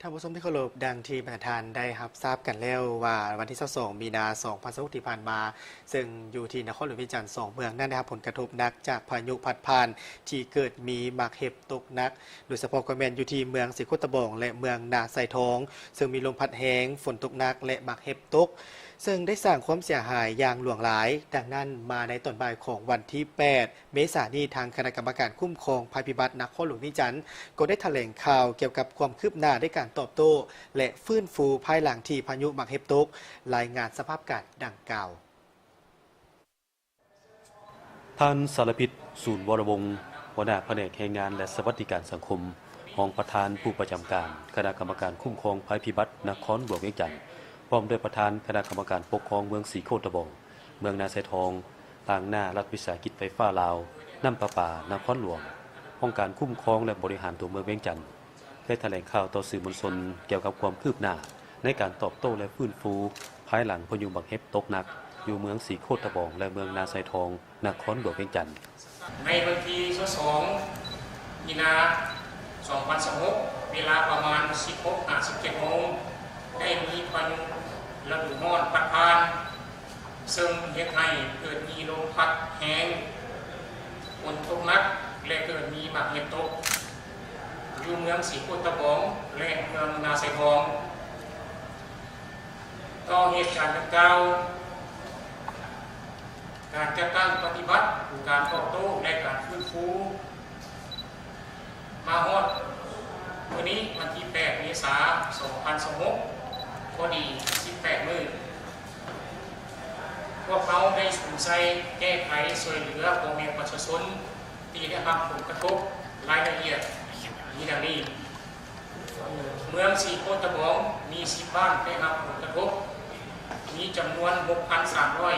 ທ່ານຜູ້ຊົມທີ່ເຄົາລົບ, ດັ່ງທີ່ບັນດາທ່ານໄດ້ຮັບຊາບກັນແລ້ວວ່າ ວັນທີຊາວສອງ ມີນາ ສອງພັນຊາວຫົກ ທີ່ຜ່ານມາ, ເຊິ່ງຢູ່ທີ່ນະຄອນຫຼວງວຽງຈັນ ສອງເມືອງນັ້ນໄດ້ຮັບຜົນກະທົບໜັກຈາກພາຍຸພັດຜ່ານ ທີ່ເກີດມີໝາກເຫັບຕົກໜັກ, ໂດຍສະເພາະກໍແມ່ນຢູ່ທີ່ເມືອງສີໂຄດຕະບອງ ແລະ ເມືອງນາຊາຍທອງ, ເຊິ່ງມີລົມພັດແຮງ, ຝົນຕົກໜັກ ແລະ ໝາກເຫັບຕົກ, ເຊິ່ງໄດ້ສ້າງຄວາມເສຍຫາຍຢ່າງຫຼວງຫຼາຍ. ດັ່ງນັ້ນ, ມາໃນຕອນບ່າຍຂອງວັນທີແປດ ເມສານີ້, ທາງຄະນະກຳມະການຄຸ້ມຄອງໄພພິບັດນະຄອນຫຼວງວຽງຈັນ ກໍໄດ້ຖະແຫຼງຂ່າວກ່ຽວກັບຄວາມຄືບໜ້າໃນການຕອບໂຕ້ ແລະ ຟື້ນຟູພາຍຫຼັງທີ່ພາຍຸໝາກເຫັບຕົກ. ລາຍງານສະພາບການດັ່ງກ່າວ. ທ່ານ ສາລະພິດ ສູນວໍລະວົງ, ຫົວໜ້າພະແນກແຮງງານ ແລະ ສະຫວັດດີການສັງຄົມ, ຮອງປະທານຜູ້ປະຈຳການຄະນະກຳມະການຄຸ້ມຄອງໄພພິບັດນະຄອນຫຼວງວຽງຈັນ, ພ້ອມດ້ວຍປະທານຄະນະກຳມະການປົກຄອງເມືອງສີໂຄດຕະບອງ, ເມືອງນາຊາຍທອງ, ຕາງໜ້າລັດວິສາຫະກິດໄຟຟ້າລາວ, ນ້ຳປະປານະຄອນຫຼວງ, ຫ້ອງການຄຸ້ມຄອງ ແລະ ບໍລິຫານຕົວເມືອງວຽງຈັນ ໄດ້ຖະແຫຼງຂ່າວຕໍ່ສື່ມວນຊົນກ່ຽວກັບຄວາມຄືບໜ້າໃນການຕອບໂຕ້ ແລະ ຟື້ນຟູພາຍຫຼັງພາຍຸໝາກເຫັບຕົກໜັກຢູ່ເມືອງສີໂຄດຕະບອງ ແລະ ເມືອງນາຊາຍທອງ, ນະຄອນຫຼວງວຽງຈັນ. ໃນວັນທີຊາວສອງ ມີນາ ສອງພັນຊາວຫົກ ເວລາປະມານ ສິບຫົກ ຫາ ສິບເຈັດໂມງ ໄດ້ມີພາຍຸລະດູຮ້ອນພັດຜ່ານ ເຊິ່ງເຮັດໃຫ້ເກີດມີລົມພັດແຮງ, ຝົນຕົກໜັກ ແລະ ເກີດມີໝາກເຫັບຕົກ ຢູ່ເມືອງສີໂຄດຕະບອງ ແລະ ເມືອງນາຊາຍທອງ. ຕໍ່ເຫດການດັ່ງກ່າວ, ການຈັດຕັ້ງປະຕິບັດການຕອບໂຕ້ ແລະ ການຟື້ນຟູ ມາຮອດມື້ນີ້ ວັນທີແປດ ເມສາ ສອງພັນຊາວຫົກ ພໍດີ ສິບແປດ ມື້, ພວກເຮົາໄດ້ສຸມໃສ່ແກ້ໄຂຊ່ວຍເຫຼືອພໍ່ແມ່ປະຊາຊົນ ທີ່ໄດ້ຮັບຜົນກະທົບ. ລາຍລະອຽດມີດັ່ງນີ້: ເມືອງສີໂຄດຕະບອງ ມີ ສິບ ບ້ານໄດ້ຮັບຜົນກະທົບ, ມີຈຳນວນ ຫົກພັນສາມຮ້ອຍ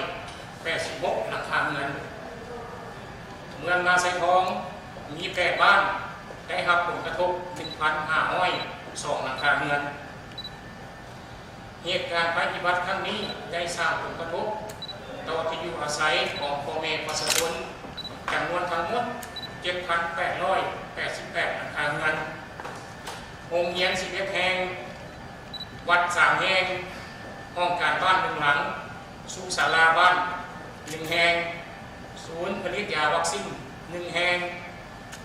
ແປດສິບຫົກ ຫຼັງຄາເຮືອນ. ເມືອງນາຊາຍທອງ ມີ ແປດ ບ້ານໄດ້ຮັບຜົນກະທົບ, ໜຶ່ງພັນຫ້າຮ້ອຍສອງ ຫຼັງຄາເຮືອນ. ເຫດການໄພພິບັດຄັ້ງນີ້ໄດ້ສ້າງຜົນກະທົບຕໍ່ທີ່ຢູ່ອາໄສຂອງພໍ່ແມ່ປະຊາຊົນ ຈຳນວນທັງໝົດ ເຈັດພັນແປດຮ້ອຍແປດສິບແປດ ຫຼັງຄາເຮືອນ, ໂຮງຮຽນ ສິບເອັດ ແຫ່ງ, ວັດ ສາມ ແຫ່ງ, ຫ້ອງການບ້ານ ໜຶ່ງ ຫຼັງ, ສຸສາລາບ້ານ ໜຶ່ງ ແຫ່ງ, ສູນຜະລິດຢາວັກຊິນ ໜຶ່ງ ແຫ່ງ,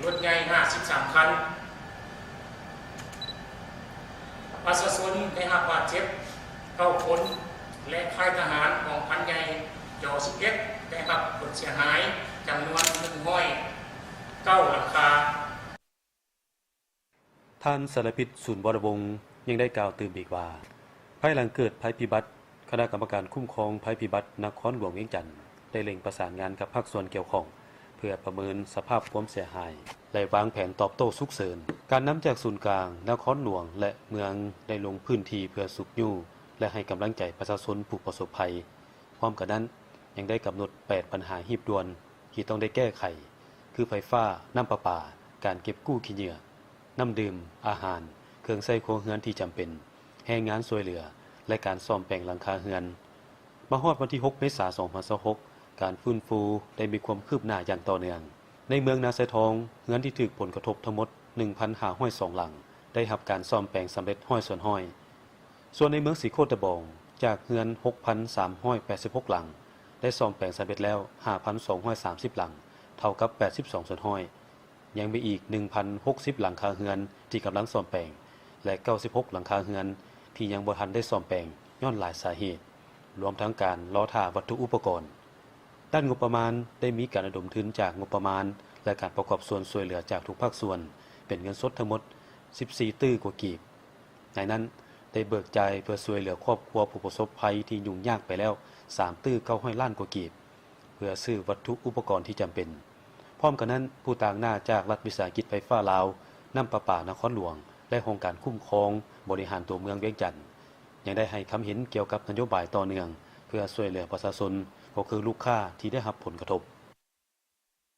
ລົດໃຫຍ່ ຫ້າສິບສາມ ຄັນ. ປະຊາຊົນໄດ້ຮັບບາດເຈັບ ເກົ້າ ຄົນ ແລະ ຄ້າຍທະຫານກອງພັນໃຫຍ່ ຈອ ສິບເອັດ ໄດ້ຮັບຜົນເສຍຫາຍ ຈຳນວນ ໜຶ່ງຮ້ອຍເກົ້າ ຫຼັງຄາ. ທ່ານ ສາລະພິດ ສູນວໍລະວົງ ຍັງໄດ້ກ່າວຕື່ມອີກວ່າ, ພາຍຫຼັງເກີດໄພພິບັດ, ຄະນະກຳມະການຄຸ້ມຄອງໄພພິບັດນະຄອນຫຼວງວຽງຈັນ ໄດ້ເລັ່ງປະສານງານກັບພາກສ່ວນກ່ຽວຂ້ອງ ເພື່ອປະເມີນສະພາບຄວາມເສຍຫາຍ ແລະ ວາງແຜນຕອບໂຕ້ສຸກເສີນ. ການນຳຈາກສູນກາງນະຄອນຫຼວງ ແລະ ເມືອງ ໄດ້ລົງພື້ນທີ່ເພື່ອຊຸກຍູ້ ແລະ ໃຫ້ກຳລັງໃຈປະຊາຊົນຜູ້ປະສົບໄພ. ພ້ອມກັນນັ້ນ, ຍັງໄດ້ກຳນົດ ແປດ ບັນຫາຮີບດ່ວນທີ່ຕ້ອງໄດ້ແກ້ໄຂ ຄື ໄຟຟ້າ, ນ້ຳປະປາ, ການເກັບກູ້ຂີ້ເຫຍື້ອ, ນ້ຳດື່ມ, ອາຫານ, ເຄື່ອງໃຊ້ຄົວເຮືອນທີ່ຈຳເປັນ, ແຮງງານຊ່ວຍເຫຼືອ ແລະ ການສ້ອມແປງຫຼັງຄາເຮືອນ. ມາຮອດວັນທີຫົກ ເມສາ ສອງພັນຊາວຫົກ, ການຟື້ນຟູໄດ້ມີຄວາມຄືບໜ້າຢ່າງຕໍ່ເນື່ອງ. ໃນເມືອງນາຊາຍທອງ, ເຮືອນທີ່ຖືກຜົນກະທົບທັງໝົດ ໜຶ່ງພັນຫ້າຮ້ອຍສອງ ຫຼັງ ໄດ້ຮັບການສ້ອມແປງສຳເລັດ ຮ້ອຍສ່ວນຮ້ອຍ. ສ່ວນໃນເມືອງສີໂຄດຕະບອງ, ຈາກເຮືອນ ຫົກພັນສາມຮ້ອຍແປດສິບຫົກ ຫຼັງ, ໄດ້ສ້ອມແປງສຳເລັດແລ້ວ ຫ້າພັນສອງຮ້ອຍສາມສິບ ຫຼັງ, ເທົ່າກັບ ແປດສິບສອງສ່ວນຮ້ອຍ. ຍັງມີອີກ ໜຶ່ງພັນຫົກສິບ ຫຼັງຄາເຮືອນທີ່ກຳລັງສ້ອມແປງ ແລະ ເກົ້າສິບຫົກ ຫຼັງຄາເຮືອນທີ່ຍັງບໍ່ທັນໄດ້ສ້ອມແປງ ຍ້ອນຫຼາຍສາເຫດ, ລວມທັງການລໍຖ້າວັດຖຸອຸປະກອນ. ດ້ານງົບປະມານ, ໄດ້ມີການລະດົມທຶນຈາກງົບປະມານ ແລະ ການປະກອບສ່ວນຊ່ວຍເຫຼືອຈາກທຸກພາກສ່ວນ ເປັນເງິນສົດທັງໝົດ ສິບສີ່ຕື້ກວ່າກີບ. ໃນນັ້ນ, ໄດ້ເບີກຈ່າຍເພື່ອຊ່ວຍເຫຼືອຄອບຄົວຜູ້ປະສົບໄພທີ່ຫຍຸ້ງຍາກໄປແລ້ວ ສາມຕື້ເກົ້າຮ້ອຍລ້ານກວ່າກີບ ເພື່ອຊື້ວັດຖຸອຸປະກອນທີ່ຈຳເປັນ. ພ້ອມກັນນັ້ນ, ຜູ້ຕາງໜ້າຈາກລັດວິສາຫະກິດໄຟຟ້າລາວ, ນ້ຳປະປານະຄອນຫຼວງ ແລະ ຫ້ອງການຄຸ້ມຄອງບໍລິຫານຕົວເມືອງວຽງຈັນ ຍັງໄດ້ໃຫ້ຄຳເຫັນກ່ຽວກັບນະໂຍບາຍຕໍ່ເນື່ອງ ເພື່ອຊ່ວຍເຫຼືອປະຊາຊົນ ກໍຄືລູກຄ້າທີ່ໄດ້ຮັບຜົນກະທົບ.